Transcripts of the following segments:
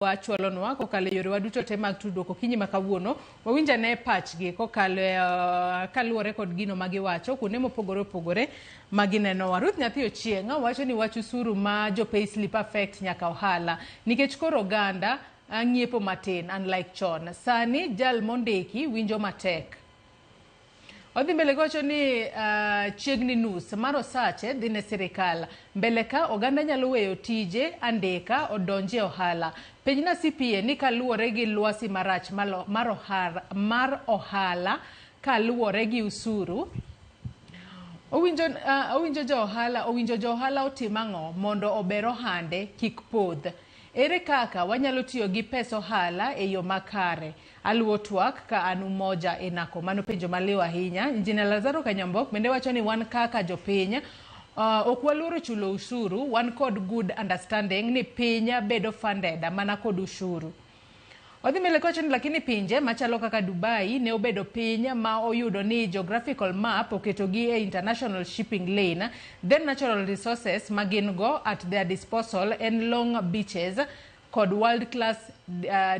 Wachwalonwa kokalo e yorewa duto te mag tudruok okinyi ma kawuono. Wawinj ane pachgi kokalo kaluwore kod gino ma giwacho kuonde mopogore opogore ma ginenowa. Ruth Nyathi Ochieng' wacho ni wach usuru ma jo payslip affect nyaka ohala nikech koro oganda ng'iepo matin unlike chon. Sani jal mondiki winjo matek. Odhi mbele gowacho ni chiegni nus mar osache dhi ne sirikal. Mbele ka oganda nyalo weyo tije andika odonji e ohala. Penjna CPA ni kaluwore gi lwasi marach mar ohala kaluwore gi usuru, owinjo jo ohala otim ang'o mondo ober ohande kik podh? Ere kaka wanyalo tiyo gi pes ohala e yo makare? Aluwo twak ka an Umoja e Nako. Mano penjo maliw ahinya. Injinia Lazaro Kanyambok bende wacho ni wan kaka jopiny ok waluoro chulo ushuru, wan kod good understanding ni piny bedo funded mana kod ushuru. Odhi mbele kowacho ni lakini pinje machalo kaka Dubai ne obedo piny ma oyudo ni geographical map oketogi e international shipping lane, then natural resources ma gin go at their disposal en long beaches kod world class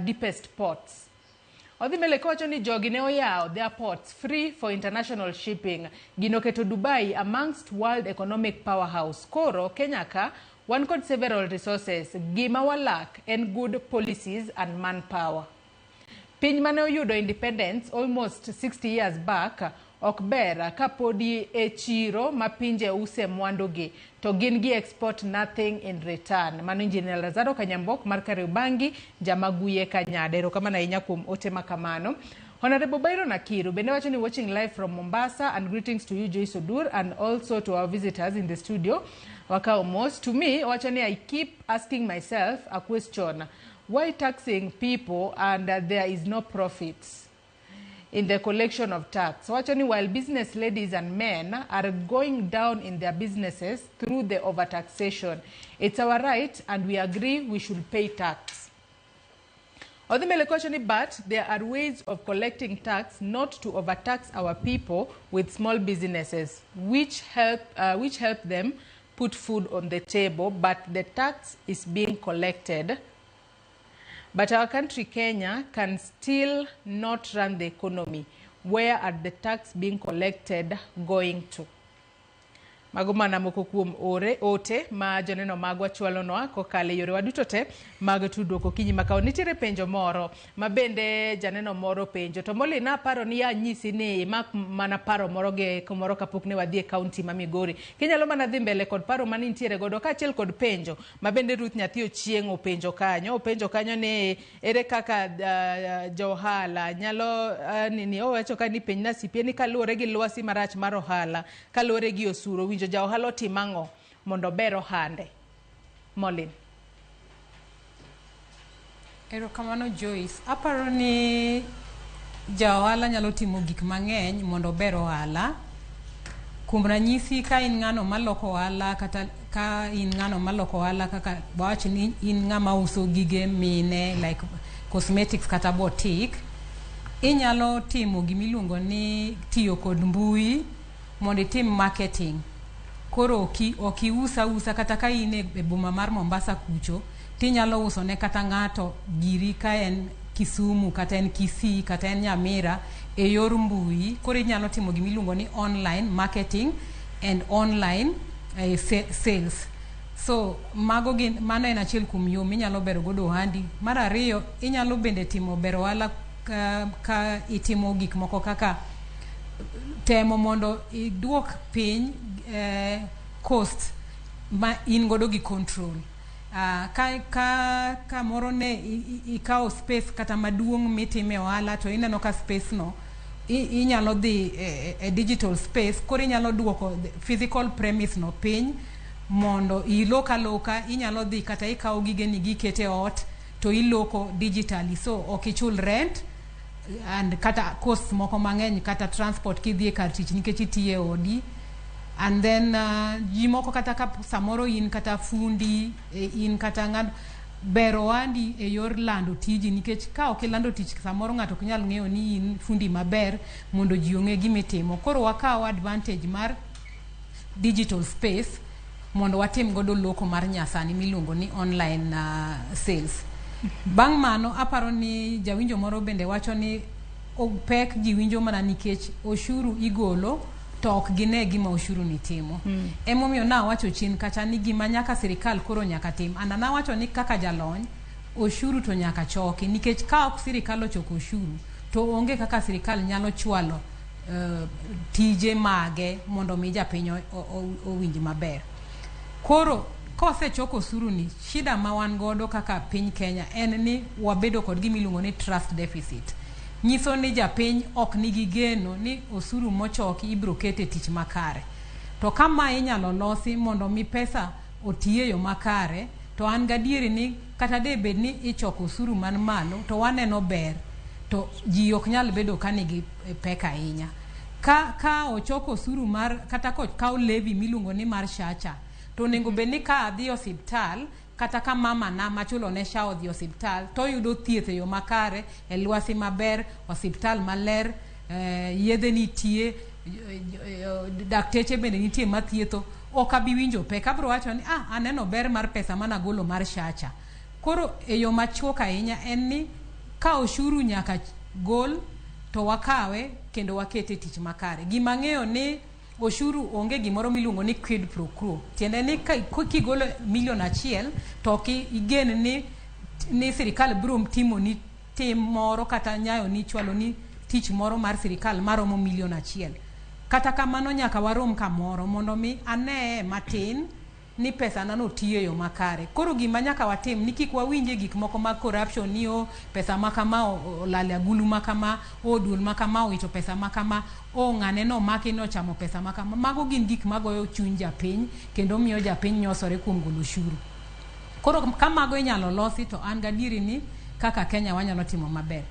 deepest ports. Odhi mbele kowacho ni jogi ne oyawo their ports free for international shipping. Gino keto Dubai amongst world economic powerhouse. Koro Kenya ka wan kod several resources. Gima walak en good policies and manpower. Piny mane oyudo independence almost 60 years back ok ber ka podi e chiro ma pinje use mwandugi to gin gi export nothing in return. Mano Engineer Lazaro Kanyambok mar Kariobangi, Jamaguye Kanyada. Erokamano ahinya kuom ote ma kamano. Honorable Byron Akiru bende wacho ni watching live from Mombasa, and greetings to you, Joyce Odur, and also to our visitors in the studio. Wakao mos. To me, wacho ni I keep asking myself a question. Why taxing people and there is no profits in the collection of tax? Wacho ni while business ladies and men are going down in their businesses through the overtaxation, it's our right and we agree we should pay tax. Odhi mbele kowacho ni but there are ways of collecting tax not to overtax our people with small businesses which help them put food on the table, but the tax is being collected. But our country, Kenya, can still not run the economy. Where are the tax being collected going to? Mago mana moko kuom ore ote ma joneno magwa chwalonwa kokalo e yorewa duto te mag tudruok okinyi ma kawuono. Nitiere penjo moro ma bende janeno moro penjo to Molly naparo ni anyisi ni imak mana paro moro gi kumoro kapok ne wadhi e kaunti ma Migori. Kinyalo mana dhi mbele kod paro mane intiere godo kaachiel kod penjo ma bende Ruth Nyathi Ochieng' openjo kanyo. Openjo kanyo ni ere kaka jo ohala nyalo nini owacho ka ni penj na CPA ni kaluwore gi lwasi marach mar ohala kaluwore gi osuru owinjo ja ohala otim ang'o mondo ober ohande. Molin. Erokamano, Joyce. Aparo ni ja ohala nyalo timo gik mang'eny mondo ober ohala. Kuom ranyisi, ka in ng'ano maloko ohala kata ka in ng'ano maloko ohala, kaka wawach ni in ng'ama uso gige mine like cosmetics kata boutique, inyalo timo gimiluongo ni tiyo kod mbui mondo itim marketing. Koro ok ius ausa kata ka in e boma mar Mombasa kucho, tinyalo uso ne kata ng'ato giri ka en Kisumu kata en Kisii kata en Nyamira e yor mbui. Koro inyalo timo gimiluongo ni online marketing and online sales. So mago gin mano en achiel kuom yo minyalo bero godo ohandi. Mar ariyo, inyalo bende timo bero ohala ka itimo gik moko kaka temo mondo iduok piny cost ma in godo gi control. Ka kamoro ne ikawo space kata maduong' mitime ohala to ineno ka space no inyalo dhi e digital space, koro inyalo duoko physical premise no piny mondo ilok aloka. Inyalo dhi kata ikawo gigeni gi ikete ot to iloko digitally, so ok ichul rent and kata costs moko mang'eny kata transport kidhi e kar tich nikech itiyo e odi. And then ji moko kata ka samoro in kata fundi, in kata ng'ano, bero ohandi e yor lando tiji, nikech ka ok ilando tich, samoro ng'ato ok nyal ng'eyo ni in fundi maber mondo ji ong'e gimitimo. Koro wakaw advantage mar digital space mondo watim godo loko mar nyasani miluongo ni online sales. Bang' mano aparo ni jawinjo moro bende wacho ni pek ji winjo mana nikech oshuru igolo to ok gine gima oshuru ni timo. Emomiyo nawacho chien kacha ni gima nyaka sirikal koro nyaka tim. Ana nawacho ni kaka jalony, oshuru to nyaka choki nikech ka ok sirikal ochoko oshuru to onge kaka sirikal nyalo chwalo tije mage mondo mi japiny owinj maber. Koro kosechok osuru ni, shida ma wan godo kaka piny Kenya en ni wabedo kod gima iluongo ni trust deficit. Nyiso ni japiny ok nigi geno ni osuru mochoki ibiro ket e tich makare. To ka mae inyalo losi mondo mi pesa oti e yo makare, to an gadieri ni kata de bed ni ichoko osuru man malo to waneno ber to ji ok nyal bedo ka nigi pek ahinya. Ka ochok osuru mar kata kokaw levy miluongo ni mar SHA cha, to onego bed ni ka adhi osiptal kata ka mama na machulo ne SHA odhi osiptal to oyudo thieth e yo makare, e lwasi maber, osiptal maler, yedhe nitie, dakteche bende nitie mathietho, ok abi winjo pek. Abiro wacho ni aneno ber mar pesa managolo mar SHA cha. Koro e yo machuok ahinya en ni ka oshuru nyaka gol to wakawe kendo wakete e tich makare. Gima ang'eyo ni oshuru onge gimoro miluongo ni quid pro quo. Tiende ni kigolo milion 1 to ok igen ni sirikal biro timo ni tim moro kata nyayo ni chwalo ni tich moro mar sirikal maromo milion 1. Kata kamano nyaka warom kamoro mondo mi aneye matin ni pesa na no tiyo e yo makare. Koro gima nyaka watim ni kik wawinje gik moko mag corruption ni o pesa makama olal e agulu makama, o duol makama owito pesa makama, o ng'ane no omaki ni ochamo pesa makama. Mago gin gik magoyo chuny japiny kendo miyo japiny nyosore kuom golo oshuru. Koro ka mago inyalo losi to an gadieri ni kaka Kenya wanyalo timo maber.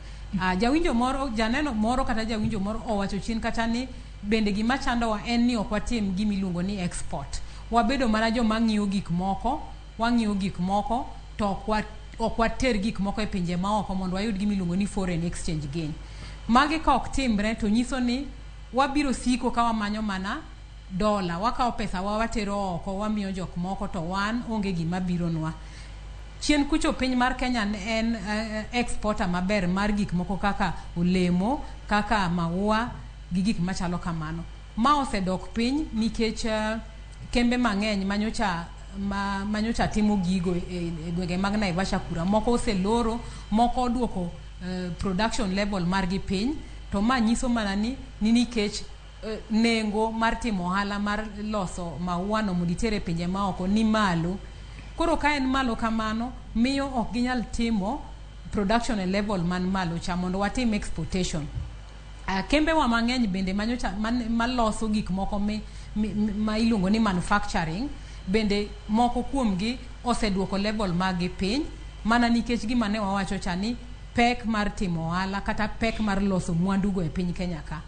Jawinjo moro, janeno moro kata jawinjo moro owacho chien kata ni bende gima chandowa en ni ok watim gima iluongo ni export. Wabedo mana joma ng'iyo gik moko, wang'iyo gik moko to ok water gik moko e pinje maoko mondo wayud gima iluongo ni foreign exchange gain. Magi ka ok timre to nyiso ni wabiro siko ka wamanyo mana dola, wakawo pesa wa watero oko, wamiyo jok moko to wan onge gima bironwa. Chien kucho piny mar Kenya en exporter maber mar gik moko kaka olemo, kaka maua gi gik machalo kamano. Ma osedok piny nikech kembe mang'eny manyocha timo gigo e gwenge mag Naivasha kura, moko oseloro, moko oduoko production level margi piny, to ma nyiso mana ni nikech nengo mar timo ohala mar loso maua no mondo itere e pinje maoko ni malo. Koro ka en malo kamano, miyo ok ginyal timo production e level man malo cha mondo watim exportation. Kembe wa mang'eny bende manyocha maloso gik moko ma iluongo ni manufacturing bende moko kuomgi oseduoko level mag gi piny mana nikech gima ne wawacho cha ni pek mar timo ohala kata pek mar loso mwandu go e piny Kenya ka.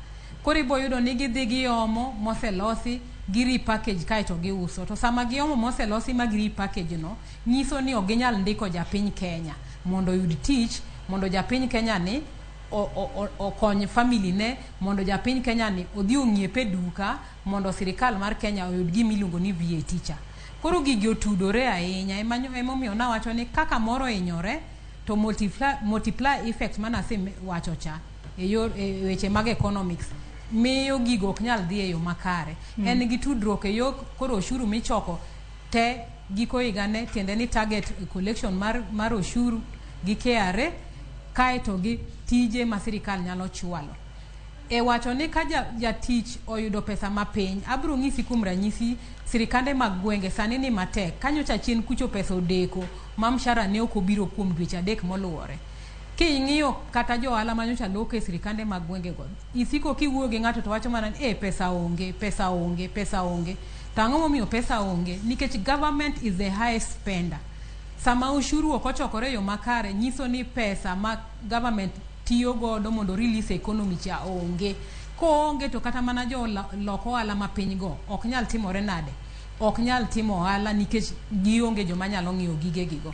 Koro ibo yudo ni gidhi giomo moselosi, gi repackage kaeto giuso. To sama giomo moselosi ma gi repackage no, nyiso ni ok ginyal ndiko japiny Kenya mondo oyud tich, mondo japiny Kenya ni okony family ne, mondo japiny Kenya ni odhi ong'iep e duka mondo sirikal mar Kenya oyud gima iluongo ni VAT cha. Koro gigi otudore ahinya, emomiyo nawacho ni kaka moro ohinyore to multiply effect manasewacho cha e yor e weche mag economics miyo gigo ok nyal dhi e yo makare. En gi tudruok e yo koro oshuru michoko te giko higa ne, tiende ni target collection mar oshuru gi KRA kaeto gi tije ma sirikal nyalo chwalo. E wacho ni ka jatich oyudo pesa mapiny, abiro ng'isi kuom ranyisi sirikande mag gwenge sani ni matek. Kanyocha chien kucho pesa odeko ma mshahara ne ok obiro kuom dweche 3 moluwore. King'iyo kata jo ohala manyocha loko e sirikande mag gwenge go, isiko kiwuoyo gi ng'ato to wacho mana ni pesa onge, pesa onge, pesa onge. To ang'o momiyo pesa onge? Nikech government is the highest spender. Sama ushuru ok ochokore e yo makare, nyiso ni pesa ma government tiyo godo mondo release economy cha onge. Koonge to kata mana jo lok ohala mapiny go ok nyal timore nade? Ok nyal timo ohala nikech gionge joma nyalo ng'iewo gige gigo.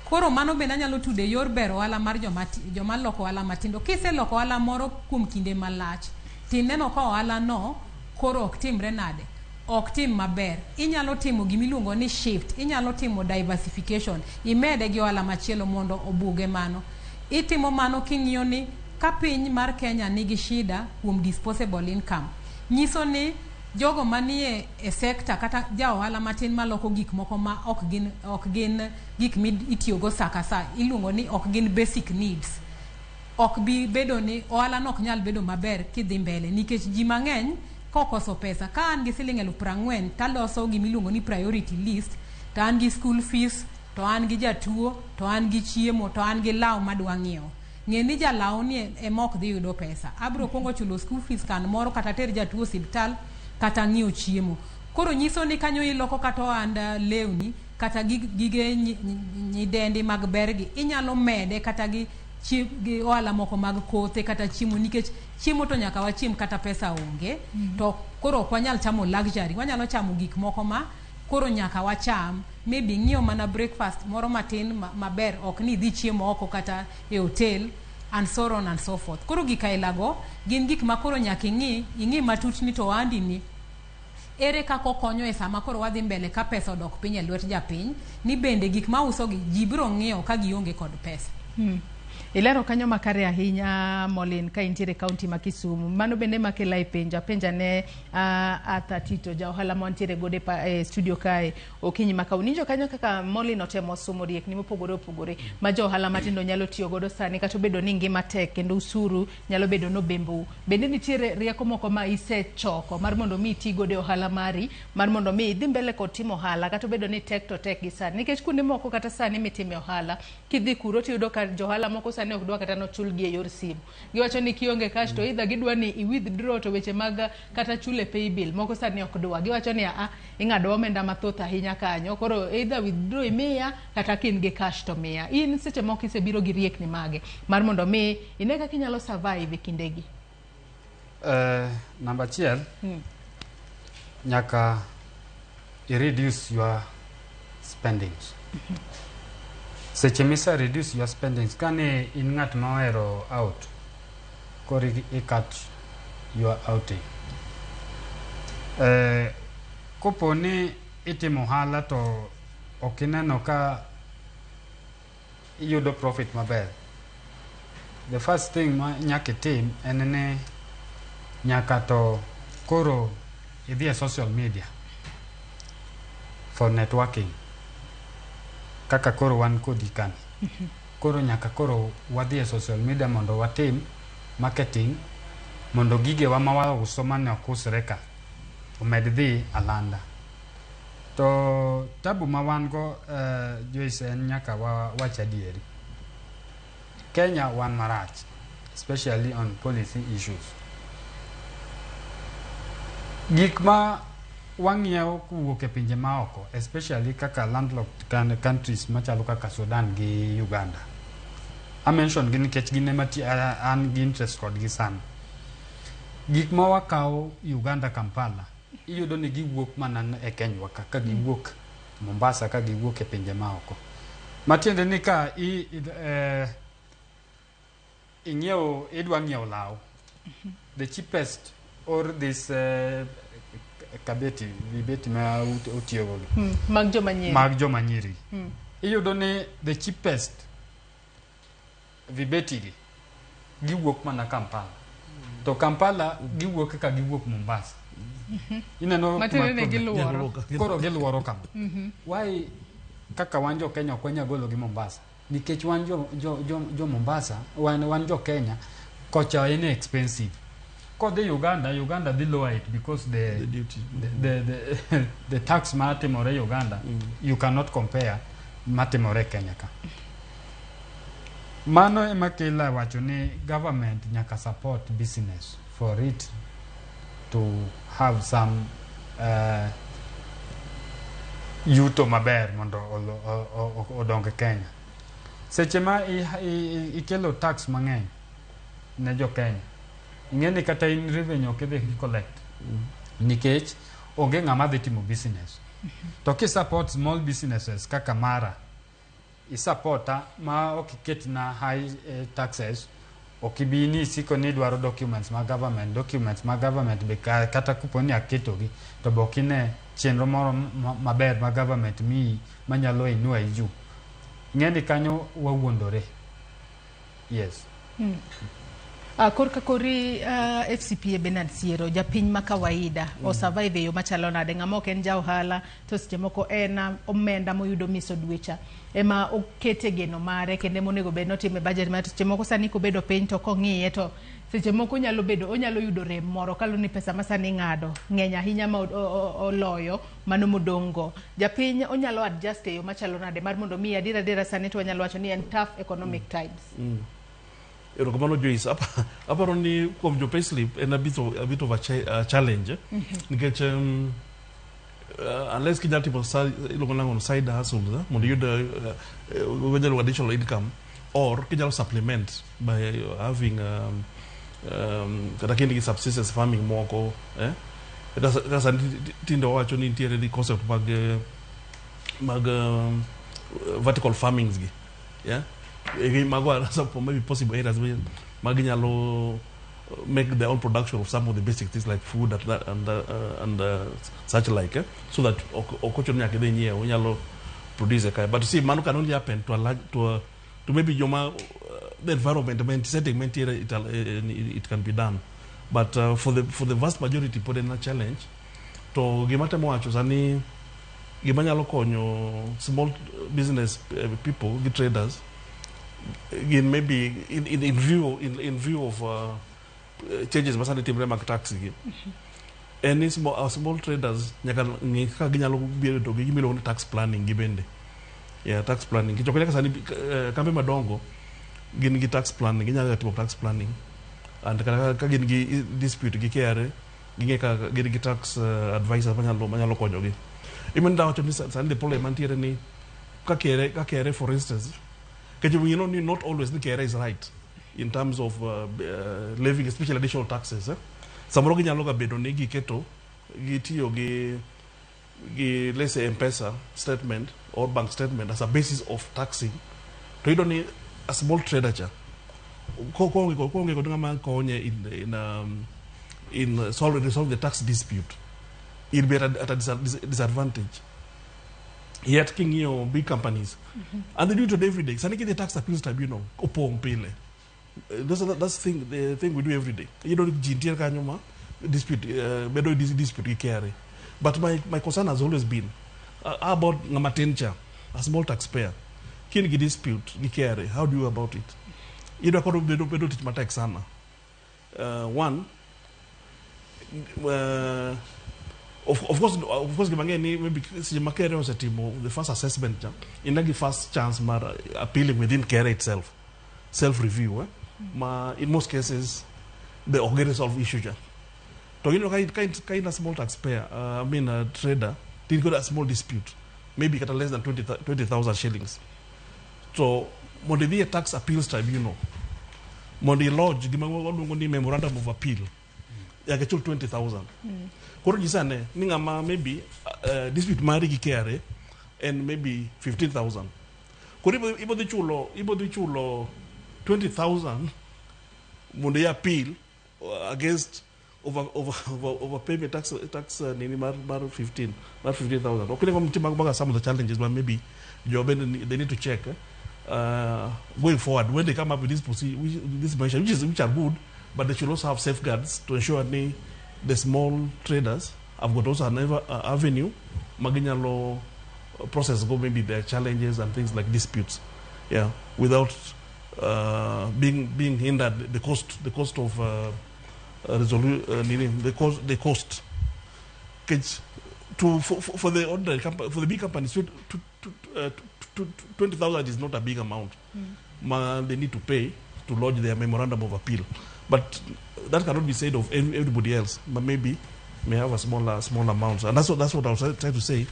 Koro mano bende anyalo tudo e yor bero ohala mar joma loko ohala matindo. Kiseloko ohala moro kuom kinde malach, tineno ka ohala no koro ok timre nade? ok tim maber, inyalo timo gimiluongo ni shift, inyalo timo diversification, imede gi ohala machielo mondo obuge mano. Itimo mano king'iyo ni ka piny mar Kenya nigi shida kuom disposable income, nyiso ni jogo manie e sector kata ja ohala matin maloko gik moko ma ok gin gik mitiyogo sa ka sa, iluongo ni ok gin basic needs, ok bi bedo ni ohala no ok nyal bedo maber kidhi mbele, nikech ji mang'eny kokoso pesa. Ka an gi siling 40,000 taloso gimiluongo ni priority list, to an gi school fees, to an gi jatuo, to an gi chiemo, to an gi law madwa ng'iewo, ng'e ni jalaw ni ema ok dhi yudo pesa. Abiro kuongo chulo school fees kan moro, kata ter jatuo osiptal, kata ng'iewo chiemo. Koro nyiso ni kanyo iloko kata ohand lewni kata gige nyidendi mag bergi, inyalo mede kata gi ohala moko mag kothe kata chiemo, nikech chiemo to nyaka wachiem kata pesa onge. To koro ok wanyal chamo luxury, wanyalo chamo gik moko ma koro nyaka wacham. Maybe ng'iewo mana breakfast moro matin maber, ok ni idhi chiemo oko kata e hotel and so on and so forth. Koro gik ailago gin gik ma koro nyaka ing'i ing'i matut ni to ohandi ni ere kaka okonyo e sama koro wadhi mbele ka pesa odok piny e lwet japiny, ni bende gik mausogi ji biro ng'iewo ka gionge kod pesa. Ilero kanyo makare ahinya, Molin, ka intiere kaunti ma Kisumu. Mano bende makela e penjo. Apenja ne Arthur Tito, ja ohala mantiere godo e studio kae okinyi ma kawuono. Winjo kanyo kaka Molin otemo somo riekni mopogore opogore ma jo ohala matindo nyalo tiyo godo sani, kata obedo ni ngima tek kendo usuru nyalo bedo nobembou. Bende nitiere rieko moko ma isechoko mar mondo mi iti godo e ohala mari, mar mondo mi idhi mbele kod timo ohala kata obedo ni tek to tek gi sani. Nikech kuonde moko kata sani mitime ohala, kidhi kuro tiyudo ka johala moko sani ok dwa kata nochulgi e yor simu. Giwacho ni kionge cash to either gidwa ni i withdraw, to weche mag kata chule paybill moko sani ok dwa. Giwacho ni aa, ing'ado omenda mathoth ahinya kanyo. Koro either withdraw imiya kata ka in gi cash to miya. In seche moko isebiro gi riekni mage mar mondo mi ine kaka inyalo survive e kindegi? Namba achiel, nyaka i reduce your spendings. Seche misa reduce your spendings, kane in ng'at ma ohero out, koro i cut your outing. Kopo ni itimo ohala to ok ineno ka iyudo profit maber, the first thing ma nyaka itim en ni nyaka to koro idhi e social media for networking, kaka koro wan kodi kani. Koro nyaka koro wadhi e social media mondo watim marketing, mondo gigewa ma wauso mane ok usre ka omed dhi alanda. To tabu ma wan go, Joyce, en nyaka wawach adieri, Kenya wan marach, especially on policy issues. Gik ma wang'iewo kowuok e pinje maoko, especially kaka landlocked countries machalo kaka Sudan gi Uganda, a mention gi nikech gin ema an gi interest kodgi sana. Gik ma wakawo Uganda, Kampala, iyudo ni giwuok mana e Kenya ka, ka giwuok Mombasa, ka giwuok e pinje maoko. Matiende ni ka ing'iewo, idwa ng'iewo law, the cheapest or this kabeti, vibeti ma utiyogo gi Mag joma nyiri. Mag joma nyiri, iyudo ni the cheapest vibeti gi giwuok mana Kampala, to Kampala giwuok ka giwuok Mombasa. Ineno Matiende kuma ni problem? Giluoro. Koro giluoro kama. Why kaka wan jo Kenya ok wanyal golo gi Mombasa? Nikech wan jo Mombasa, wan jo Kenya kocha en expensive. Kodhi Uganda, Uganda dhi lower it because The duty. the tax matimore Uganda, you cannot compare matimore Kenya ka. Mano ema kela wacho ni government nyaka support business for it to have some yuto maber mondo odong e Kenya. Seche ma ikelo tax mang'eny ne jo Kenya, ing'e ni kata in revenue ok idhi collect, nikech onge ng'ama dhi timo business. To ki support small businesses kaka mara, isupporta ma ok iketna high taxes. Ok ibi ni isiko ni idwaro documents mag government, documents mag government be kata kopo ni aketogi to be ok ine chenro moro maber ma government miyi manyalo inua iju. Ing'e ni kanyo wawuondore. Yes. Korka kori FCPA Bernard Siero, japiny ma kawaida o survive e yo machalo nade? Ng'ama ok en ja ohala to seche moko en omenda moyudo miso dwe cha ema okete geno mare kendo ema onego bed notime budget mare. To seche moko sani kobedo piny to kong'iye to seche moko onyalo bedo onyalo yudo rem moro kaluwore ni pesa ma sani ing'ado ng'eny ahinya ma oloyo mano modong' go. Japiny onyalo adjust e yo machalo nade mar mondo mi adier adiera sani to wanyalo wacho ni en tough economic times. Erokamano Joyce. Aparo ni kuom jo payslip en a bit of a challenge eh? Nikech unless kinyalo timo iluongo nang'o side hustles eh? Mondo iyud wanyalo additional income or kinyalo supplement by having kata kind gi subsistence farming moko eh? Kaka sani tinde wawacho ni nitiere the concept mag vertical farmings gi, yeah. Mago are some maybe possible areas where maginyalo make their own production of some of the basic things like food and such like eh? So that ok ochuno nyaka idhi nyiewo, inyalo produce kae. But you see, mano can only happen to a large, to maybe joma the environment ma setting mantiere it can be done, but for the vast majority pod en a challenge. To gima temo wacho sani, gima nyalo konyo small business people gi traders gin maybe in view of changes ma sani timre mag tax gi en ni small traders nyaka ng'i kaka ginyalo bedo gi gima iluongo ni tax planning gi bende. Yeah, tax planning. Nikech ok nyaka sani kambe madongo gin gi tax planning, ginyalo timo tax planning and kata ka gin gi dispute gi KRA, ging'e kaka gin gi tax advisors manyalo konyogi. Imen wacho ni sani the problem mantiere ni ka KRA for instance, nikech you know ni not always ni KRA is right in terms of levying especially additional taxes, eh? Samoro ginyalo ga bedo ni giketo gitiyo gi let's say M-Pesa statement or bank statement as a basis of taxing, to iyudo ni a small trader cha koonge kod ng'ama konye in resolve the tax dispute, he'll be at a disadvantage. Yet king'iyo big companies and they do it every day, sani kidhi tax appeals tribunal opong' pile. That's the thing we do every day. Iyudo ni ji nitiere kanyo ma dispute bedo dispute gi KRA. But my concern has always been how about ng'ama tin cha, a small taxpayer kin gi dispute gi KRA, how do you go about it? Iyudo koro bedo tich matek sana. One, of course gima ng'e ni maybe seche ma KRA osetimo the first assessment cha, in gi first chance mar appealing within KRA itself, self review, eh? Ma in most cases the ok resolve issue cha. To you know ka in a small taxpayer, I mean a trader, to in got a small dispute maybe kata less than 20,000 shillings, so mondo idhi e tax appeals tribunal mondo i-lodge gima waluongo ni memorandum of appeal, nyaka ichul 20,000. Koro nyisa ane ni ng'ama maybe dispute mari gi KRA en maybe 15,000, koro ibo dhi chulo 20,000 mondo i appeal against over payment tax nini mar 15 mar 15,000. Ok ni nitie mago some of the challenges, but maybe jo bende they need to check, eh? Going forward when they come up with this procedure, this measure which are good, but they should also have safeguards to ensure ni the small traders have got also an avenue maginyalo process go maybe their challenges and things like disputes, yeah, without being hindered the cost of nini, the cost. Kech to for the ordinary company, for the big companies, to 20,000 is not a big amount ma they need to pay to lodge their memorandum of appeal, but that cannot be said of everybody else, but maybe may have a smaller small amount. And that's what I was trying to say.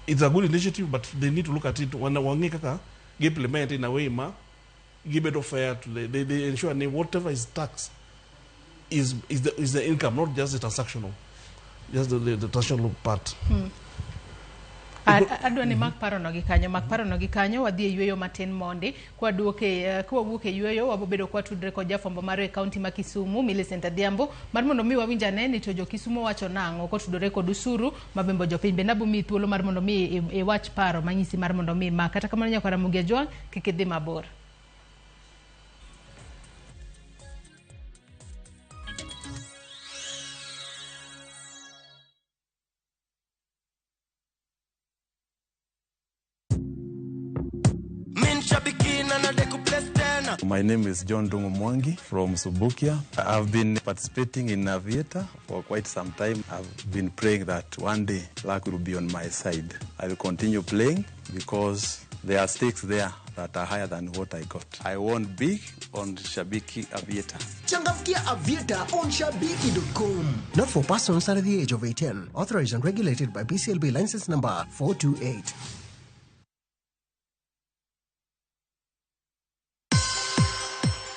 It's a good initiative, but they need to look at it when wang'e kaka implement in a way ma gibedo fair to they ensure ni whatever is taxed is the income, not just the transactional, just the transactional part. Adwa ni mak parono gi kanyo, mak parono gi kanyo, wadhi e yueyo matin mondi. Kwaduoke, kwawuok e yueyo, wabobedo kwatudre kod jafwambo marwa e kaunti ma Kisumu, Millicent Adhiambo, mar mondo mi wawinj ane ni to jo Kisumu wacho nang'o kotudore kod usuru mabembo jopiny. Bende abomiyi thuolo mar mondo mi iwach paro manyisi mar mondo mi imak. Kata kamano nyakwar Ramogi Ajwang', kik idhi mabor. My name is John Dungu Mwangi from Subukia. I've been participating in Aviator for quite some time. I've been praying that one day luck will be on my side. I will continue playing because there are stakes there that are higher than what I got. I won big on Shabiki Aviator. Changamkia Aviator on Shabiki.com. Not for persons under the age of 18. Authorized and regulated by BCLB license number 428.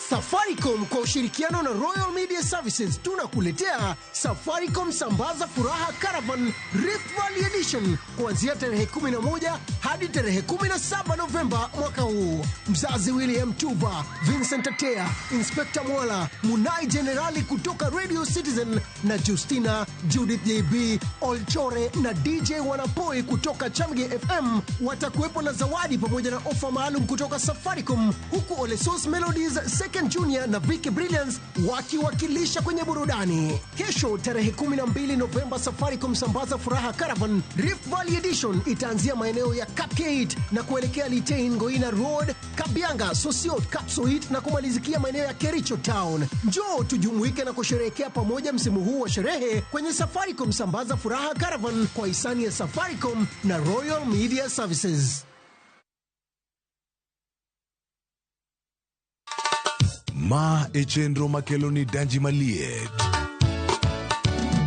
Safaricom kwa ushirikiano na Royal Media Services tunakuletea Safaricom Sambaza Furaha Caravan Rift Valley Edition kuanzia tarehe 11 hadi tarehe 17 Novemba mwaka huu. Mzazi William Tuva, Vincent Atea, Inspector Mwala, Munai Generali kutoka Radio Citizen na Justina, Judith JB, Olchore na DJ Wanapoi kutoka Chamge FM watakuwepo na zawadi pamoja na ofa maalum kutoka Safaricom, huku Olesos Melodies, Second Junior na Vicky Brilliance wakiwakilisha kwenye burudani. Kesho tarehe 12 Novemba, Safaricom Sambaza Furaha Caravan Rift Valley Edition itaanzia maeneo ya Kapkeit na kuelekea Litein Goina Road, Kabianga, Sosiot, Kapsoit na kumalizikia maeneo ya Kericho Town. Njoo tujumuike na kusherehekea pamoja msimu huu wa sherehe kwenye Safaricom Sambaza Furaha Caravan kwa hisani ya Safaricom na Royal Media Services. Ma e chenro makelo ni danji maliet.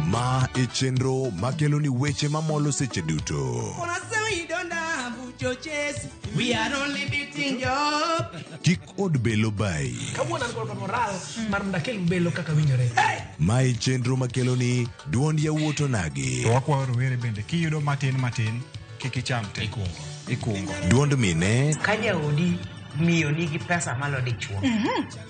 Ma e chenro makelo ni weche mamolo seche duto. We are only beating job. Kik od belo bai. Kawuono an kod moral mar mondo akel belo kaka winjore. Ma e chenro makelo ni duond yawuot onagi. To wakwayo rowere bende kiyudo matin matin kik icham te. Ikungo. Duond mine. Ka jaodi miyo nigi pesa malo dichuo.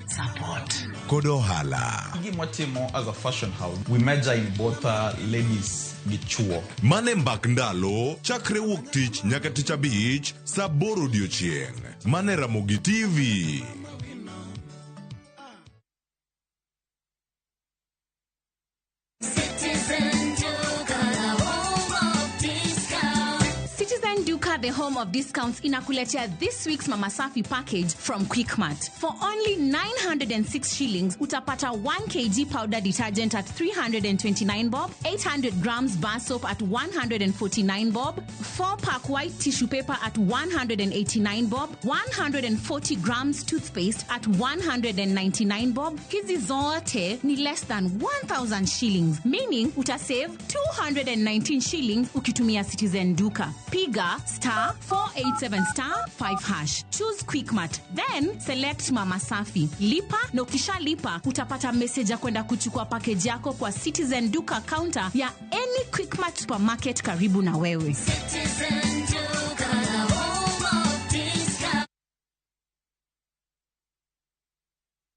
Support. Kod ohala. Gima as a fashion house, we major in both ladies gi chuo. Mane mbak ndalo, chakre wuok tich nyaka tich abich, saa aboro odiochieng'. Mane Ramogi TV. The home of discounts inakuletea this week's Mama Safi package from Quickmart. For only 906 shillings, utapata 1 kg powder detergent at 329 bob, 800 grams bar soap at 149 bob, 4-pack white tissue paper at 189 bob, 140 grams toothpaste at 199 bob. Hizi zote ni less than 1,000 shillings, meaning utasave 219 shillings ukitumia Citizen Duka. Piga *487*5#. Choose Quickmart, then select Mama Safi. Lipa na ukishalipa utapata message ya kwenda kuchukua package yako kwa Citizen Duka counter ya any Quickmart supermarket karibu na wewe. Citizen Duka, the home of discount.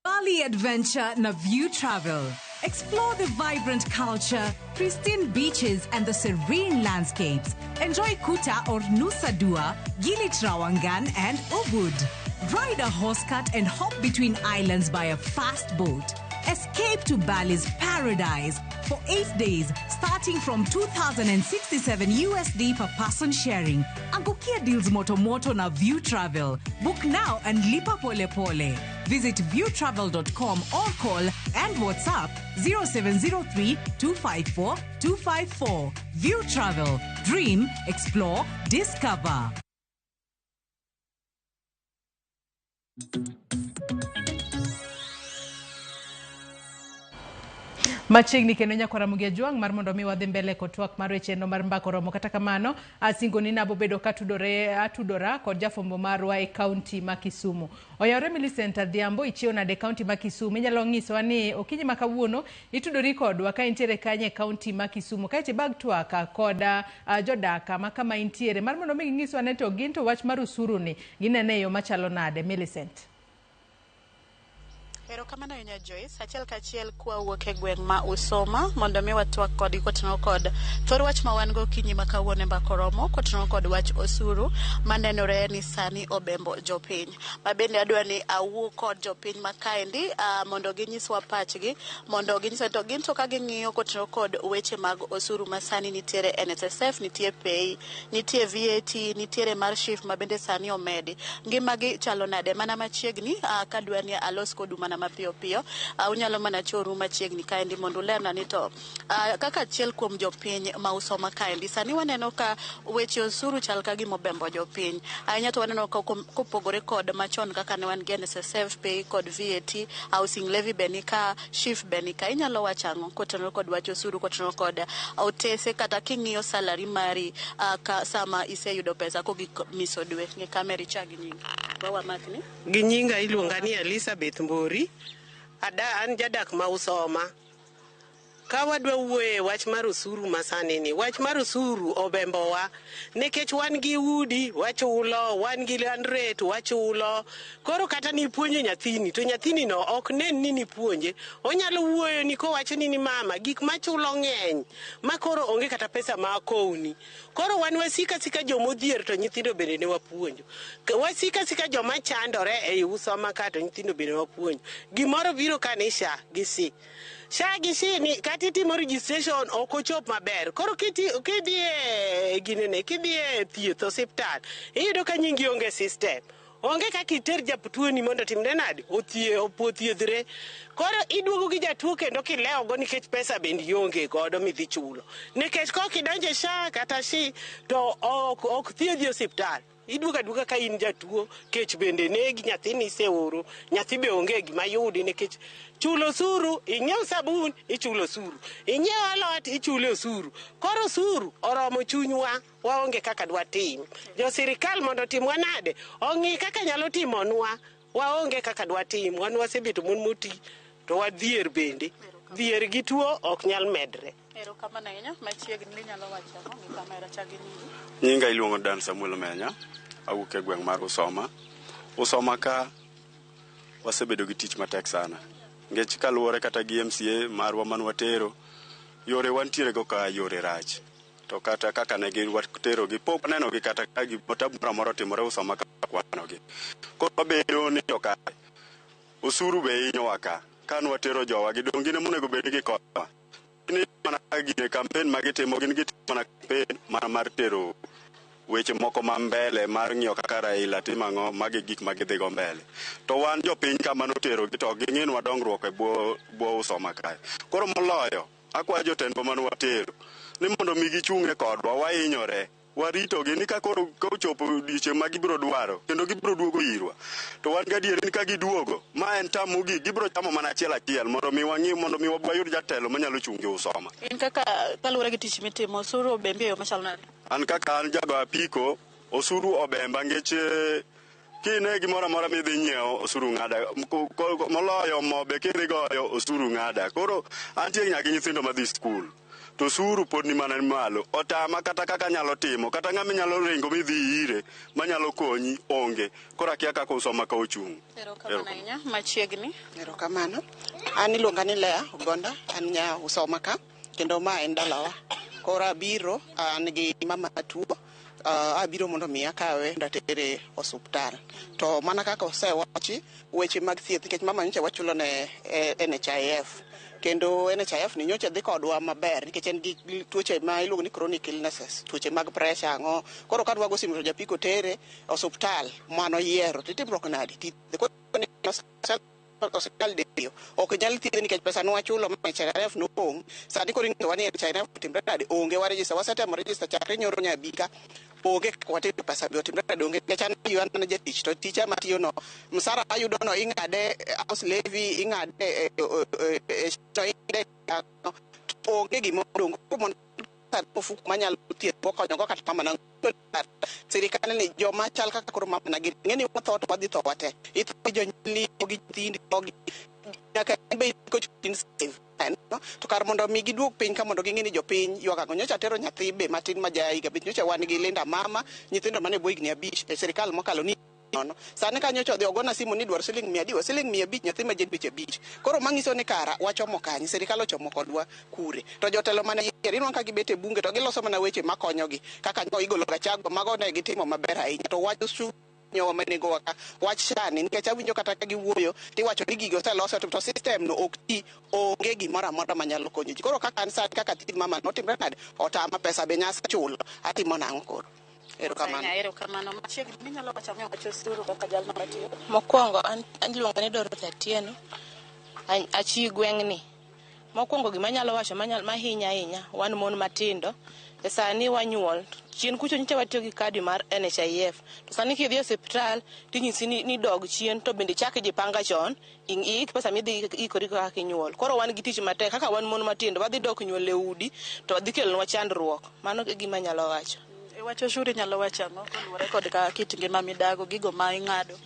Bali Adventure na View Travel. Explore the vibrant culture, pristine beaches, and the serene landscapes. Enjoy Kuta or Nusa Dua, Gili Trawangan, and Ubud. Ride a horse cart and hop between islands by a fast boat. Escape to Bali's paradise for 8 days, starting from 2,067 USD per person sharing. Angukia deals moto moto na View Travel. Book now and lipa pole pole. Visit viewtravel.com or call and WhatsApp 0703 254 254. View Travel. Dream, explore, discover. Machiegni kendo nyakwara Mugia Jwang' mar mondo mi wadhi mbele kod twak mar weche no mar mbako romo. Kata kamano, asingo ni nabobedo katudore atudora kod jafwambo marwa e kaunti ma Kisumu. Oyawore Millicent Adhiambo, ichiew nade e kaunti ma Kisumu? Inyalo nyisowa ni okinyi ma kawuono itudori kodwa ka intiere kanye e kaunti ma Kisumu. Kaeto ibag twak kod jodak ma kama intiere mar mondo mi ginyiswa ne to gin to wach mar usuru ni ginene e yo machalo nade. Millicent. Erokamano ahinya Joyce. Achiel kachiel kwawuok e gweng' ma Usoma mondo mi watwak kodgi kotenore kod thor wach ma wan go okinyi ma kawuono e mbaka oromo kotenore kod wach osuru manenore ni sani obembo jopiny. Ma bende adwa ni awuo kod jopiny ma kaendi mondo ginyiswa pachgi, mondo ginyiswa to gin to ka ging'iyo kotenore kod weche mag osuru ma sani nitiere NSSF, nitie PAYE, nitie VAT, nitiere mar SHIF ma bende sani omedi. Ngimagi chalo nade? Mana machiegni kadwa ni alos kodu mana mapiyo piyo, unyalo mana choru machiegni kaendi mondo ulerna ni to kaka achiel kuom jopiny ma Usoma kaendi sani waneno ka weche osuru chal ka gima obembo jopiny ahinya, to waneno ka kopogore kod machon kaka ne wan gi NSSF, PAYE kod VAT, housing levy be nika, SHIF be nika. Inyalo wacho ang'o kotenore kod wach osuru, kotenore kod otese kata king'iyo salary mari ka sama iseyudo pesa kogik miso dwe? Ng'i kamera, ichak gi nyingi wawamakni. Gi nyinga iluonga ni Elizabeth Mbori. Ada an jadak ma Usoma. Ka wadwa wuoye e wach mar osuru masani ni, wach mar osuru obembowa nikech wan gi udi wachulo, wan gi land rate wachulo. Koro kata nipuonjo nyathini to nyathini no ok nen ni nipuonje. Onyalo wuoyo ni kowacho ni mama gik machulo ng'eny ma koro onge kata pesa ma akowni. Koro wan wasika sika jomodhier to nyithindo bende ne wapuonjo. Wasika sika joma chandore ei Usoma ka to nyithindo bende wapuonjo. Gimoro biro ka ni SHA gi SHI. SHA gi SHI ni kata itimo registration ok ochop maber. Koro kidhi e ginene, kidhi e thieth osiptal, iyudo ka nyingi onge system. Onge kaka iter jatuoni mondo otimre nade? Othiedhre. Koro iduogo gi jatuo kendo kilewogo nikech pesa bende ionge godo midhi chulo. Nikech kok idonjo e SHA kata SHI to ok thiedhi e osiptal. Iduogo aduoga ka in jatuo, kech bende negi, nyathini iseoro, nyathi be onge gima yudi nikech chulo osuru, inyiew sabun, ichulo osuru, inyiew alot, ichulo osuru. Koro osuru oromo chunywa, waonge kaka dwatim. Jo sirikal mondo otimwa nade? Ong'i kaka nyalo timonwa, waonge kaka dwatim. Wan wasebedo mon moti, to wadhier bende. Dhier gi tuo ok nyal medre. Erokamano ahinya. Machiegni inyalo wacho ang'o? Ng'i kamera, chak gi nyingi. Nyinga iluongo Dan Samuel Menya, awuok e gweng' mar Usoma. Usoma ka wasebedo gi tich matek sana. Nikech kaluwore kata gi MCA marwa man watero, yore wantiere go ka yore rach. To kata kaka ne watero gi pok waneno gi kata ka tabu moro amora otimore Usoma ka ok waneno gi. Koro wabedo ni to kare osuru be hinyowa ka. Ka nwatero jowa gi dong' gin ema onego bed ni gikonyowa. Gin mana gine campaign ma gitimo gin gitimo mana campaign mana mar tero weche moko ma mbele mar ng'iyo kaka Raila timo ang'o, magi gik ma gidhi go mbele. To wan jopiny kama noterogi to ok ging'inwa dongruok e bwo Usoma kae. Koro moloyo, akwayo jotendwa mane watero ni mondo mi gichung' e kodwa, wahinyore. Waritogi ni ka koro kochopo odiochieng' ma gibiro dwaro kendo gibiro duogo irwa. To wan gadieri ni ka giduogo, ma en tam mogik, gibiro chamo mana achiel achiel mondo mi wang'i, mondo mi wayud jatelo manyalo chung' gi Usoma. In kaka kaluwore gi tich mitimo, osuru obembi e yo machalo nade? An kaka an jago apiko, osuru obemba nikech kine gimoro amora midhi nyiewo, osuru ng'ada. Moloyo mo be kidhi goyo, osuru ng'ada. Koro antie nyaka gi nyithindo madhi skul. To osuru pod ni mana malo. Otama kata kaka anyalo timo, kata ng'ama inyalo ringo midhi ire manyalo konyi onge. Koro akia kaka Usoma ka ochung'. Erokamano ahinya. Machiegni. Erokamano. An iluonga ni Lea Ogonda, an nya Usoma ka, kendo ma en dalawa. Koro abiro, an gi mama matuo, abiro mondo mi akawe mondo atere osuptal. To mana kaka osewachi, weche mag thieth, nikech mama nyocha wachulo ne NHIF. Kendo NHIF ni nyocha dhi kodwa maber nikech en gi tuoche ma iluongo ni chronic illnesses, tuoche mag pressure ang'o. Koro ka dwago simu to japiko tere osuptal mano yiero, to itimruok nade? Osiptal diriyo ok nyal thiedhe nikech pesa nwachulo ma NHIF nopong'. Sani koro inyisowa ni NHIF otimre nade? Onge. Wa register, wasetemo register chakre nyoro nyabika, onge kaka watimo pesa be otimre nade? Onge. Nikech an ayiyo an jatich to ticha matiyo no msara ayudo no ing'ade house levy, ing'ade To onge gima odong'. Koro mondo ofuko manyalo thieth konyogo kata mamana. Sirikal ni joma chal kaka koro mamana gi ng'eni watho to wadhi tho wate. Itho gi jonyuolni, itho gi nyithindi, itho gi nyaka in be kochin save. No? To kar mondo mi giduog piny ka mondo ging'e ni jopiny ywak ang'o. Nyocha atero nyathi be matin ma ja higa 5. Nyocha wan gi Linda Mama, nyithindo mane bwo higni 5 e sirikal mokalo ni nono. Sani ka nyocha odhi ogona simu ni dwaro siling 500, siling 500 nyathi ma ja dweche 5. Koro manyiso ni kara wachomo kanye, sirikal ochomo kodwa kure. To jotelo mane yier, inwang'o ka gibet e bunge to giloso mana weche makonyogi. Kaka nyo igolo Gachagua, mago ne gitimo maber ahinya. To wach osuru nyowa manegowa ka, wach SHA ni, nikech awinjo kata ka giwuoyo, tiwacho ni gigo oselos to system no ok ti, onge gimoro amora manyalo konyo ji. Koro kaka an sani, kaka thieth mama notimre nade, otama pesa be nyasa chulo, atimo nang'o koro? Erokamano. Erokamano. Machiegni minyalo wacho ang'o wach osuru kaka jalno matiyo? Mokwongo an iluonga ni Dorothy Atieno, achi gweng'ni. Mokwongo gima anyalo wacho mahinya ahinya, wan mon matindo, e sani wanyuol. Chien kucho nyocha watiyo gi kadi mar NHIF. To sani kidhi e osiptal, tinyisi ni dog chien to bende ichak ijipanga chon, iik pesa midhi ikori kaka inyuol. Koro wan gi tich matek, kaka wan mon matindo, wadhi dok nyuol e udi, to dhi kelonwa chandruok. Mano e gima anyalo wacho. E wach osuru inyalo wacho ang'o koluwore kod ka kit ngima midago, gigo ma ing'ado?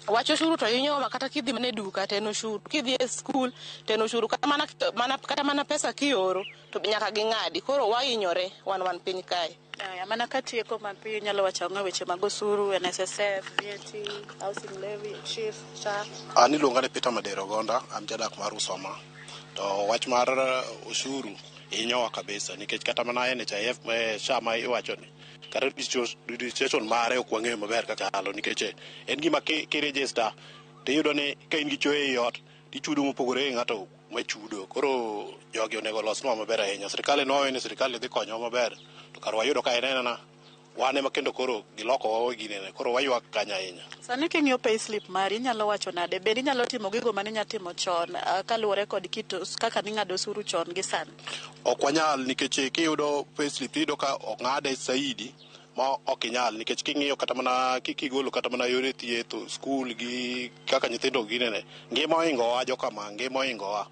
Wach osuru to hinyowa kata kidhi mana e duka to en osuru, kidhi e skul to en osuru, kata mana pesa kioro to nyaka ging'adi. Koro wahinyore wan piny kae. Aya, mana katieko mapiyo inyalo wacho ang'o e weche mag osuru, NSSF, VAT, housing levy, SHIF, SHA? An iluonga ni Peter Madero Ogonda, an jadak mar Usoma. To wach mar osuru hinyowa kabisa nikech kata mana NHIF SHA ma iwacho ni kata registration mare ok wang'eyo maber kaka chalo nikech en gima kiregister tiyudo ni ka in gi choe ei ot tichudo mopogore gi ng'ato machudo. Koro jogi onego olosnwa maber ahinya. Sirikal nowacho ni sirikal dhi konyowa maber to kar wayudo ka en anena wan ema kendo koro gilokowa ginene koro waywak kanyo ahinya. Sani king'iyo payslip mari inyalo wacho nade? Bende inyalo timo gigo mane inya timo chon kaluwore kod kit kaka ning'ado osuru chon gi sani? Ok wanyal nikech kiyudo payslip tiyudo ka ong'ade saidi ma ok inyal nikech king'iyo kata mana kigolo kata mana yore thieth, skul gi kaka nyithindo ginene, ngima ohingowa jokama, ngima ohingowa,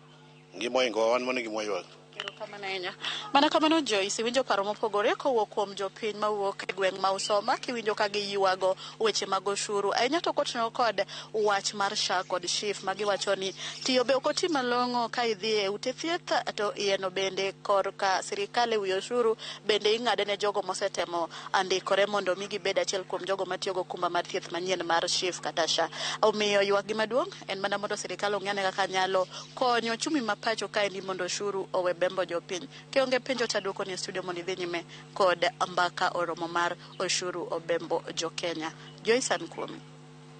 ngima ohingowa, wan mano e gima waywak. Erokamano ahinya. Mana kamano Joyce, iwinjo paro mopogore kowuok kuom jopiny mawuok e gweng' ma Usoma, kiwinjo ka giywago weche mag osuru. Ahinya to kotenore kod wach mar SHA kod SHIF ma giwacho ni tiyo be ok oti malong'o ka idhi e ute thieth to iyeno bende korka sirikal e wi osuru bende ing'ade ne jogo mosetemo andikore mondo mi gibed achiel kuom jogo matiyo gokumba mar thieth manyien mar SHIF kata SHA. Omiyo ywak gi maduong' en mana mondo sirikal ong'e ane kaka nyalo konyo ochumi ma pacho kaendi mondo osuru owe bembo jopiny. Kionge penjo to aduoko ni e studio mondo idhi nyime kod mbaka oromo mar osuru obembo jo Kenya. Joyce, an kuomi.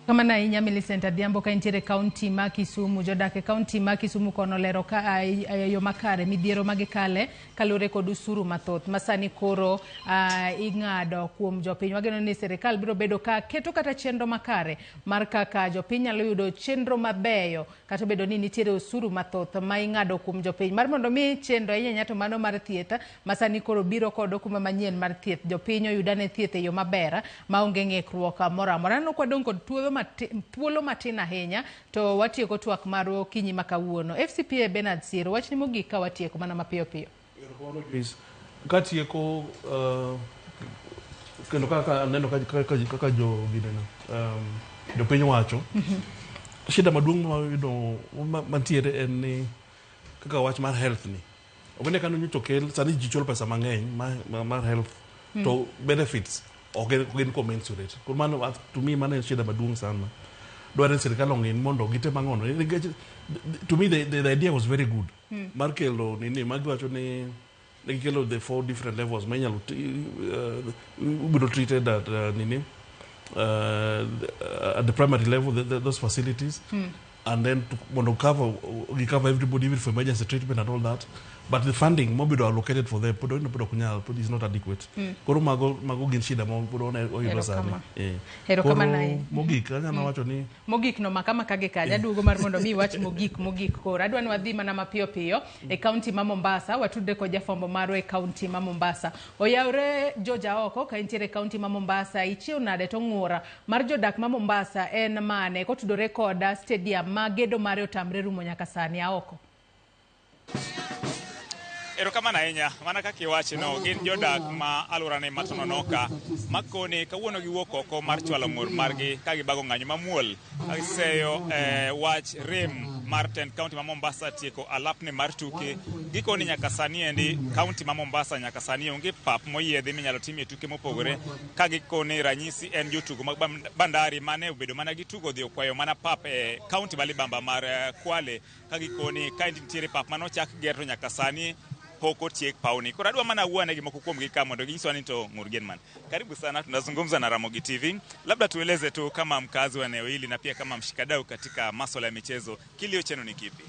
Kamano ahinya Millicent Adhiambo ka intiere e kaunti ma Kisumu. Jodak e kaunti ma Kisumu kono olero ka yo makare midhiero ma gikale kaluwore kod osuru mathoth ma sani koro ing'ado kuom jopiny. Wageno ni sirikal biro bedo ka keto kata chenro makare mar kaka jopiny nyalo yudo chenro mabeyo kata obedo ni nitiere osuru mathoth ma ing'ado kuom jopiny. Mar mondo mi chenro ahinya ahinya to mano mar thieth ma sani koro biro kod okumba manyien mar thieth, jopiny oyudane thieth e yo maber maonge ng'ikruok moro amora. Aneno ka wadong' kod thuolo matin ahinya to watieko twak mar okinyi ma kawuono. FCPA Bernard Siero, wachni mogik ka watieko mana mapiyo piyo. Katieko kendo kaka aneno kaka jo gineno jopiny wacho, shida maduong' ma wayudo mantiere en ni kaka wach mar health ni ok ni kanyo nyocha okel sani ji chulo pesa mang'eny mar health to benefits ok gin commensurate. Koro mano to me mano en shida maduong' sana. Dwarore ni sirikal ong'i mondo gitim ang'ono. Nikech to me the idea was very good. Mar kelo nini magiwacho ni negikelo the 4 different levels ma inyalo ibiro treated at nini at the primary level those facilities and then to, mondo cover cover everybody even for emergency treatment and all that, but the funding mobedo allocated for them pod ok nyal, pod is not adequate. Koro mago gin shida ma pod oyudo sani. Koro mogik anyalo wacho ni mogik no makama kage kaja aduogo mar mondo mi wach mogik koro adwa ni wadhi mana mapiyo piyo e kaunti ma Mombasa watudre kod jafwambo marwa e kaunti ma Mombasa. Oyawre George Aoko ka intiere e kaunti ma Mombasa, ichiew nade to ng'ura mar jodak ma Mombasa en mane kotudore kod stadium ma gedo mare otamre rumo nyaka sani? Aoko. Erokamano ahinya. Mana kaka iwacho no, gin jodak ma alworane ma Tononoka makoni kawuono giwuok oko mar chwalo ng'ur margi ka gibago ng'anyo mamuol ka giseyo wach rem mar tend kaunti ma Mombasa tieko alapne mar tuke. Gikoni nyaka sani endi kaunti ma Mombasa nyaka sani onge pap moyiedhi minyalo timie tuke mopogore, ka gikoni ranyisi en jotugo mag Bandari mane obedo mana gi tugo dhi okwayo mana pap e kaunti ma libamba mar Kwale, ka gikoni ka nitiere pap manochak ger to nyaka sani pok otiek pawni. Koro adwa mana wuone gi moko kuomgi ka mondo ginyiswa ni to ng'ur gin man. Karibu sana, tunazungumza na Ramogi TV. Labda tueleze tu kama mkazi wa eneo hili na pia kama mshikadau katika masuala ya michezo, kilio chenu ni kipi?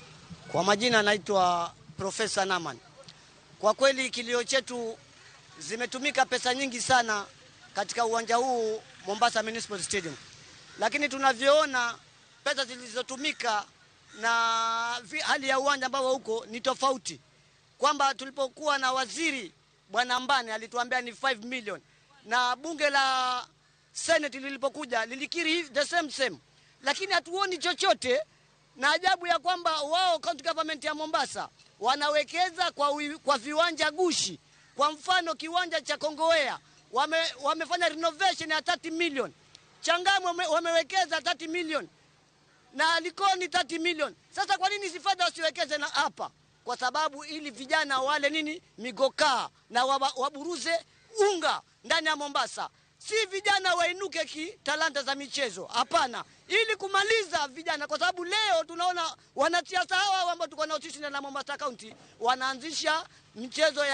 Kwa majina naitwa Profesa Naman. Kwa kweli kilio chetu, zimetumika pesa nyingi sana katika uwanja huu Mombasa Municipal Stadium, lakini tunavyoona pesa zilizotumika na hali ya uwanja ambao huko ni tofauti. Kwamba tulipokuwa na waziri Bwana Mbane alituambia ni 5 million, na bunge la Senate lilipokuja lilikiri hivi the same same, lakini hatuoni chochote. Na ajabu ya kwamba wao county government ya Mombasa wanawekeza kwa viwanja gushi. Kwa mfano kiwanja cha Kongowea wamefanya renovation ya 30 million, Changamwe wamewekeza 30 million na Likoni 30 million. Sasa kwa nini hizi fedha wasiwekeze na hapa? Kwa sababu ili vijana wale nini migokaa na waburuze unga ndani ya Mombasa. Si vijana wainuke ki talanta za michezo, hapana, ili kumaliza vijana. Kwa sababu leo tunaona wanasiasa hawa ambao tuko nao sisi na Mombasa County wanaanzisha mchezo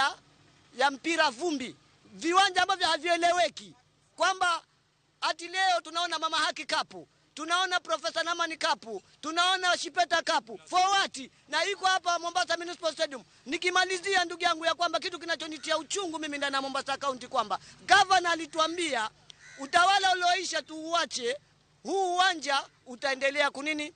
ya mpira vumbi, viwanja ambavyo havieleweki. Kwamba ati leo tunaona Mama Haki Cup, tunaona Profesa Namani Cup, tunaona Shipeta Cup, for what? Na iko hapa Mombasa Municipal Stadium. Nikimalizia ndugu yangu ya kwamba kitu kinachonitia uchungu mimi ndani ya Mombasa County kwamba governor alituambia utawala ulioisha tuuache, huu uwanja utaendelea kunini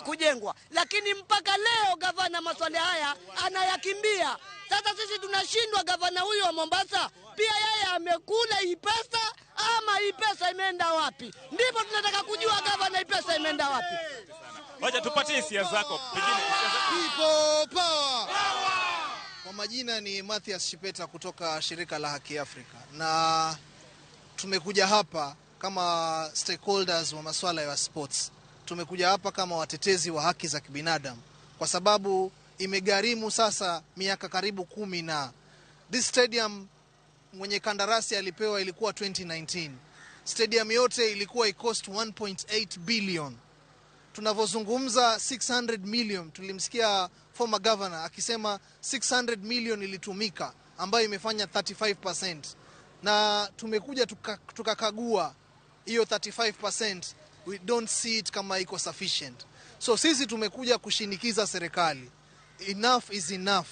kujengwa, lakini mpaka leo gavana maswali haya anayakimbia. Sasa sisi tunashindwa, gavana huyu wa Mombasa pia yeye amekula hii pesa ama hii pesa imeenda wapi? Ndipo tunataka kujua gavana, hii pesa imeenda wapi? Wacha tupatie hisia zako. Pengine hisia zako. People power. Kwa majina ni Mathias Shipeta kutoka shirika la Haki Afrika, na tumekuja hapa kama stakeholders wa masuala ya sports. Tumekuja hapa kama watetezi wa haki za kibinadamu, kwa sababu imegharimu sasa miaka karibu 10 na this stadium mwenye kandarasi alipewa ilikuwa 2019. Stadium yote ilikuwa icost 1.8 billion. Tunavozungumza 600 million, tulimsikia former governor akisema 600 million ilitumika, ambayo imefanya 35%. Na tumekuja tukakagua hiyo 35%, we don't see it kama iko sufficient. So sisi tumekuja kushinikiza serikali, enough is enough,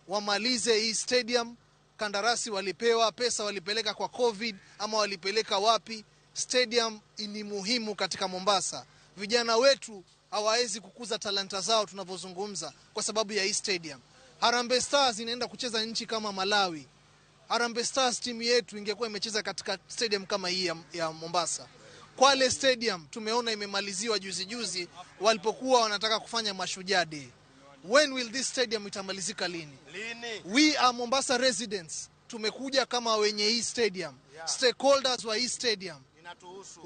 wamalize hii stadium. Kandarasi walipewa, pesa walipeleka kwa COVID ama walipeleka wapi? Stadium ni muhimu katika Mombasa. Vijana wetu hawawezi kukuza talanta zao tunavyozungumza kwa sababu ya hii stadium. Harambee Stars inaenda kucheza nchi kama Malawi. Harambee Stars timu yetu ingekuwa imecheza katika stadium kama hii ya Mombasa. Kwale Stadium tumeona imemaliziwa juzi juzi walipokuwa wanataka kufanya Mashujaa Day. When will this stadium itamalizika lini? Lini? We are Mombasa residents. Tumekuja kama wenye hii stadium. Stakeholders wa hii stadium.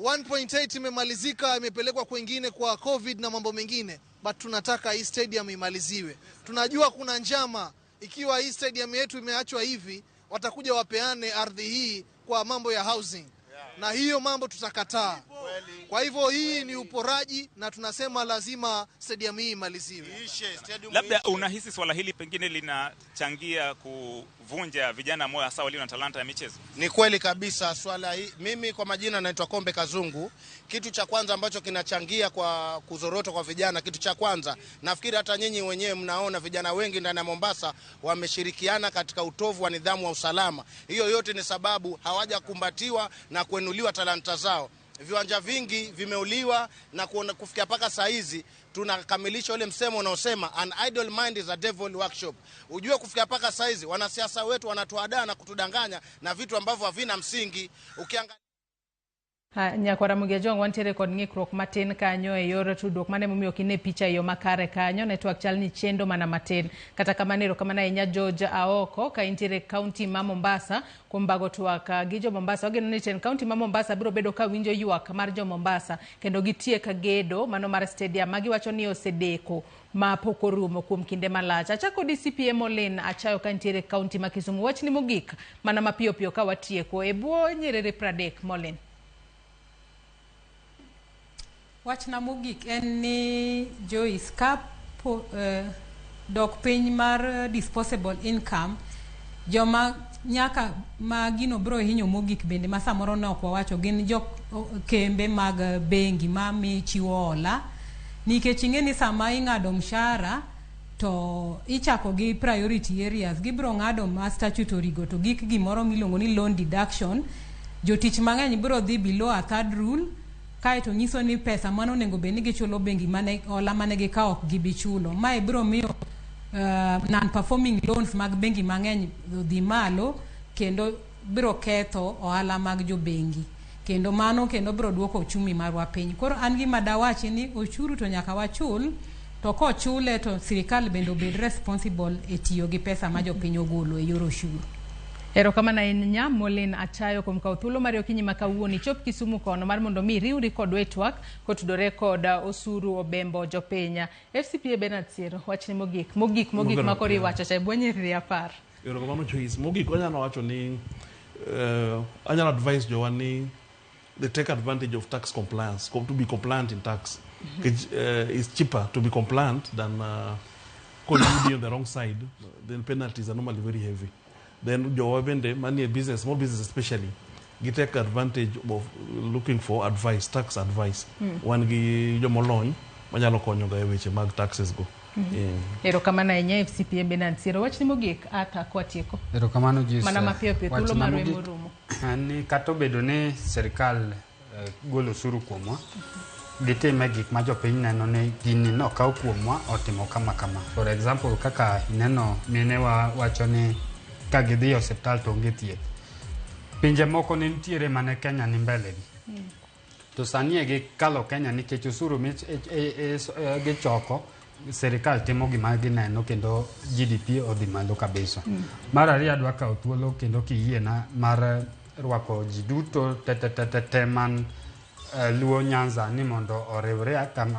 1.8 imemalizika, imepelekwa kwengine kwa COVID na mambo mengine, but tunataka hii stadium imaliziwe. Tunajua kuna njama, ikiwa hii stadium yetu imeachwa hivi, watakuja wapeane ardhi hii kwa mambo ya housing. Na hiyo mambo tutakataa. Kwa hivyo hii ni uporaji na tunasema lazima stadium hii imaliziwe. Labda unahisi swala hili pengine linachangia kuvunja vijana moyo hasa walio na talanta ya michezo? Ni kweli kabisa swala hii. Mimi kwa majina naitwa Kombe Kazungu. Kitu cha kwanza ambacho kinachangia kwa kuzorota kwa vijana, kitu cha kwanza nafikiri hata nyinyi wenyewe mnaona vijana wengi ndani ya Mombasa wameshirikiana katika utovu wa nidhamu wa usalama. Hiyo yote ni sababu hawajakumbatiwa na kuenuliwa talanta zao. Viwanja vingi vimeuliwa na kufikia paka saa hizi tunakamilisha ule msemo unaosema an idle mind is a devil workshop. Ujue kufikia paka saa hizi wanasiasa wetu wanatuadaa na kutudanganya na vitu ambavyo havina msingi. Ukiangalia Nyakwar Ramogi Ajwang' wantiere kod ng'ikruok matin kanyo e yor tudruok mane momiyo ok ine picha e yo makare kanyo network chal ni chendo mana matin. Kata kamano erokamano ahinya George Aoko ka intiere e kaunti ma Mombasa kuom bago twak gi jo Mombasa. Wageno ni tend kaunti ma Mombasa biro bedo ka winjo ywak mar jo Mombasa kendo gitiek gedo mano mar stadium ma giwacho ni osedeko ma pok orumo kuom kinde malach. Achako di CPA Molin Achayo ka nitiere e kaunti ma Kisumu. Wachni mogik mana mapiyo piyo ka watieko e bwo nyiriri 30 Molin. Wachna mogik en ni Joyce, ka po, dok piny mar disposable income, joma nyaka ma gino biro hinyo mogik bende ma samoro ne ok wawacho gin jo kembe mag bengi ma mi chiwo hola, nikech ing'e ni sama ing'ado mshahara to ichako gi priority areas, gibiro ng'ado ma statutory go to gik gimoro miluongo ni loan deduction. Jotich mang'eny biro dhi below a third rule, kaeto nyiso ni pesa mano onego bed ni gichulo bengi mane hola mane gikawo ok gibi chulo. Mae biro miyo non-performing loans mag bengi mang'eny dhi malo kendo biro ketho ohala mag jobengi, kendo mano kendo biro duoko uchumi marwa piny. Koro an gima dawachi ni osuru to nyaka wachul, to kochule to sirikal bende obed responsible e tiyo gi pesa ma jopiny ogolo e yor osuru. Erokamano ahinya Molin Achayo kuom kawo thuolo mari okinyi ma kawuono ichop Kisumu kono mar mondo mi iriwri kodwa e twak kotudore kod osuru obembo jopiny. FCPA Bernard Siero, wachni mogik mogik mogik ma koro iwacho cha e bwo nyiriri 10. Erokamano Joyce. Mogik wanyalo wacho ni anyalo advise jowa ni they take advantage of tax compliance, to be compliant in tax. It's cheaper to be compliant than koyudi on the wrong side, then penalties are normally very heavy. Then jowa bende manie business, small business especially, gi take advantage of looking for advice, tax advice. Wan gi jomolony manyalo konyo ga e weche mag taxes go. Erokamano ahinya FCPA Bernard Siero. Wachni mogik Arthur kwatieko. Erokamano Joyce. Mana mapiyo piyo thuolo Wachna marwa mogik emorumo. en ni kata obedo ni sirikal golo osuru kuomwa, gitime gik ma jopiny neno ni gini nokaw kuomwa otimo kama kama. For example, kaka ineno minewa wacho ni ka gidhi e osiptal to onge thieth. Pinje moko ne nitiere mane Kenya ni mbele gi. To sani e gikalo Kenya nikech osuru gichoko, sirikal timo gima gineno kendo GDP odhi malo kabisa. Mar ariyo adwa kawo thuolo kendo kiyiena mar rwako ji duto te te te te te man Luo Nyanza ni mondo oriwre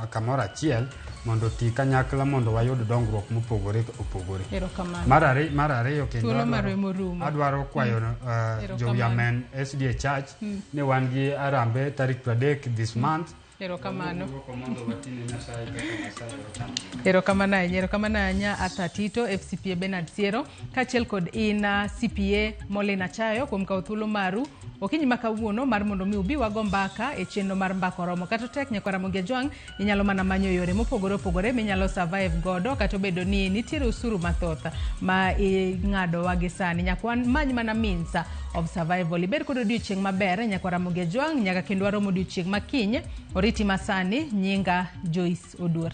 kamoro achiel mondo oti kanyakla mondo wayud dongruok mopogore opogore. Erokamano. Mar ariyo kendo Thuolo marwa emorumo. adwaro kwayo Erokamano. Jowiamen SDA Church ni wan gi arambe tarik 30 this month. Erokamano. Mondo watine Nyasaye kaka Nyasaye ochano. Erokamano ahinya, erokamano ahinya Arthur Tito, FCPA Bernard Siero, kaachiel kod in CPA Molin Achayo kuom kawo thuolo maru okinyi ma kawuono mar mondo mi ubi wago mbaka e chenro mar Mbaka Oromo. Kata otek nyakwar Ramogi Ajwang', inyalo mana manyo yore mopogore opogore minyalo survive godo kata obedo ni nitiere osuru mathoth ma ing'adowa gi sani. Nyaka wamany mana means of survival. Ibed kod odiochieng' maber nyakwar Ramogi Ajwang', nyaka kendo warom odiochieng' ma kiny. Oriti masani, nyinga Joyce Oduor.